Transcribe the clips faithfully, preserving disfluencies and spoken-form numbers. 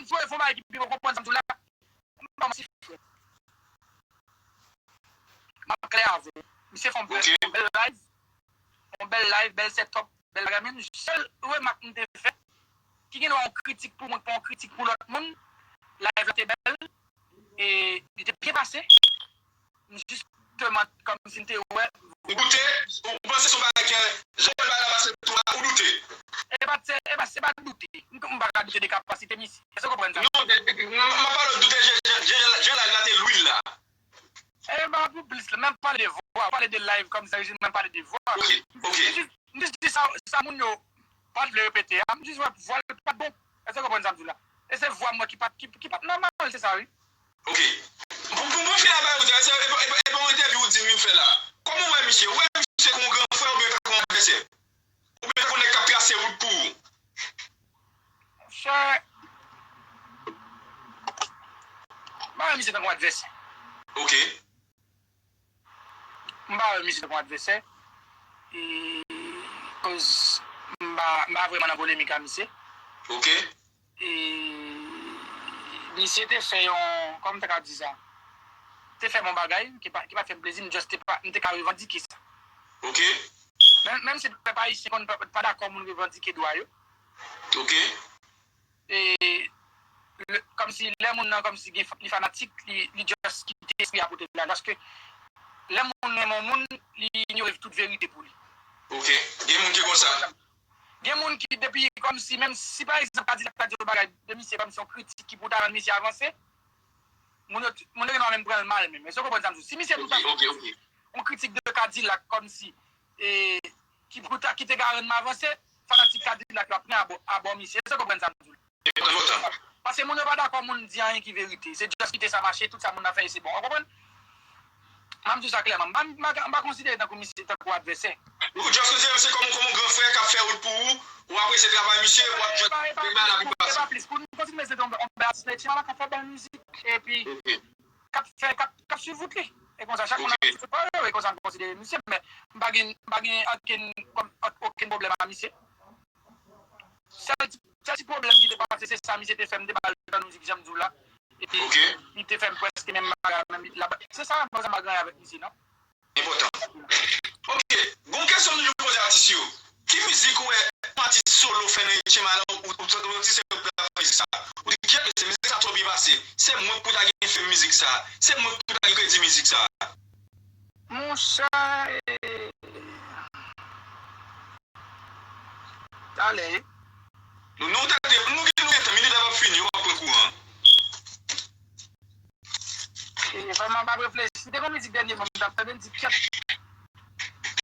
m di w, e fon bagay ki pi bon, konprann sa m di w la. M ba w manti, frè. M ap klè avè w. Misye fè yon bèl, yon bèl live. Yon bèl live, bèl setup, bèl bagay. Men sèl remak m te fè, ki gen dwa yon kritik pou mwen, pa yon kritik pou lòt moun, live la te bèl, e li te byen pase. M jisteman, kòmsi m te wè. Ou doute? Ou panse se yon bagay ke jan bagay la pase tou a, ou doute? E pa, se, e pa, se pa doute. M, m pa ka doute de kapasite misye. Èske w konprann sa? Non, m, m, m ap pale w doute, jan, jan, jan, jan live la te lwil la. E pa pou plis, menm pale de vwa, pale de live kòmsi, menm pale de vwa. Ok, ok. M jis, m jis di sa, sa moun yo pa t vle repete a, m jis wè vwa l pa t bon. Èske w konprann sa m di w la? E se vwa mwen ki pa t, ki, ki pa t nòmal, se sa wi. Ok. Pou, pou, pou m fini avè w, se, e, pa- e, pa- e pa yon entèvyou ou di m vin fè la. Kòman w wè misye? Ou wè misye kòm yon gran frè oubyen tankou yon advèsè? Oubyen tankou yon nèg k ap trase wout pou ou? Monchè, m pa wè misye tankou yon advèsè. Ok. M pa wè misye tankou yon advèsè. E, koz m pa, m pa vrèman nan polemik a misye. Ok. E, misye te fè yon, kòman m ta ka di sa? Te fè m yon bagay ki pa, ki pa t fè m plezi, m just te pa, m te ka revandike sa. Ok. Men, menm si pèp ayisyen konn pa, pa dakò moun revandike dwa yo. Ok. E, le, kòmsi lè moun nan, kòmsi gen, li fanatik, li, li just kite espri a pote l la. Paske lè moun renmen yon moun, li inyore tout verite pou li. Ok. Gen moun ki konsa. Gen moun ki, depi, kòmsi, menm si, pa egzanp, Kadilak ta di yon bagay de misye, kòmsi yon kritik ki pou ta rann misye avanse, moun yo, moun yo gen dwa menm pran l mal menm. Èske w konprann sa m di w? Si misye tou ta fè yon kritik de Kadilak, kòmsi, e, ki pou ta, ki te ka rann m avanse, fanatik Kadilak yo ap pran abò, abò misye. Èske w konprann sa m di w? Paske moun yo pa dakò moun di anyen ki verite. Se just kite sa mache, tout sa moun nan fè, se bon. Ou konprann? M ap di w sa klèman. M pa, m pa, m pa konsidere tankou misye tankou advèsè. Ou just konsidere misye kòm, kòm yon gran frè k ap fè wout pou ou, ou apresye travay misye, w ap jwenn bay la pi fasil. E pa plis. Pou nou konsidere misye tankou yon bèl atis nan Haiti, malak k ap fè bèl mizik, epi k ap fè, k ap, k ap swiv wout li. E konsa, chak moun ap swiv wout pa yo, e konsa m konsidere misye, men m pa gen, m pa gen okenn, kòm, okenn pwoblèm a misye. Sèl ti, sèl ti pwoblèm ki te pase, se sa misye te fè m te ba l jan mizik jan m di w la. E li te fè m prèske menm bagay, menm la. Se sa, mwen, sa m pa gen avèk misye, non. Enpòtan. Ok, gon kesyon m toujou poze atis yo. Ki mizik ou wè yon atis solo fè nan H M I la, ou, ou, ou santi se ou ki ta fè mizik sa? Ou di, "Kèt, mesye, mizik sa twò byen pase. Se mwen ki pou ta gen fè mizik sa. Se mwen ki pou ta gen kredi mizik sa." Monchè, talè. Nou, nou tande, nou gen, nou gen tan, minit la p ap fini, w ap pran kouran. E, vrèman, m ap reflechi. Si te gon mizik dènye mwa, m t ap tande, m di, "Kèt,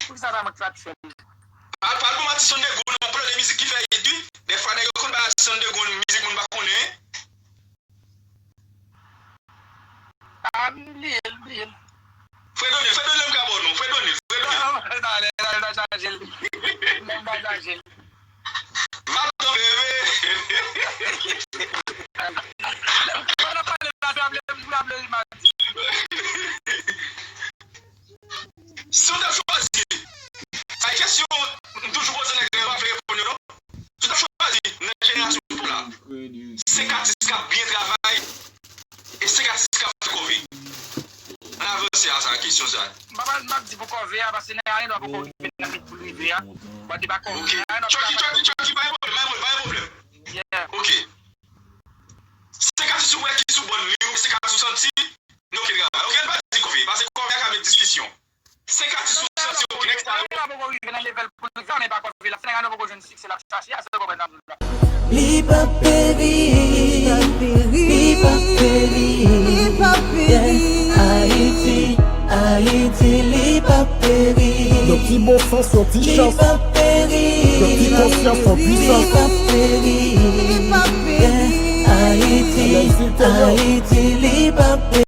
poukisa sa mwen ki pa t fè l?" Al, al pou Matis Underground, nan yon plè de mizik ki fè hit, wi. Dèfwa, nèg yo konn bay Matis Underground mizik moun pa konnen. Ah, m bliye l, m bliye l. Fredonel, Fredonel m ka ba w non, Fredonel, Fredonel. Non, non, non, non, non, chaje l. Non, pa chaje l. Madan bebe. Pandan pale la, sa vle, m vle ri madi. Si w ta chwazi, sa e kesyon m toujou poze nèg yo, yo pa vle reponn yo non. Si w ta chwazi nan jenerasyon pa w la, senk atis k ap byen travay e senk atis k ap fè kòve. Ann avanse a sa, kesyon sa. M pa, m p ap di pou kòve a, paske nèg la gen dwa poko rive nan limit pou l rive a. Bon, li pa kòve. Ok. Nèg la gen dwa Chucky, Chucky, Chucky, pa gen pwoblèm, pa gen pwoblèm, pa gen pwoblèm. Yeah. Ok. ou wè ki sou bòn li, ou se ka sou santi, nou oke travay. Oke, n pa di kòve, paske kòve a ka met diskisyon. Se ka sou santi, oke, nèg sa yo. Nèg la poko rive nan level pou l egzame pa kòve la. Se nèg la nou poko jwenn siksè l ap chache a, se l konprann sa m di w la. Li p ap peri, li p ap peri, li p ap peri. Yeah. Ayiti, Ayiti, li p ap peri. Yon ti bon sans, yon ti chans. Li p ap peri, yon ti konsyans, yon pwisans. Li p ap peri, li p ap peri. Yeah. Ayiti, Ayiti, li p ap peri.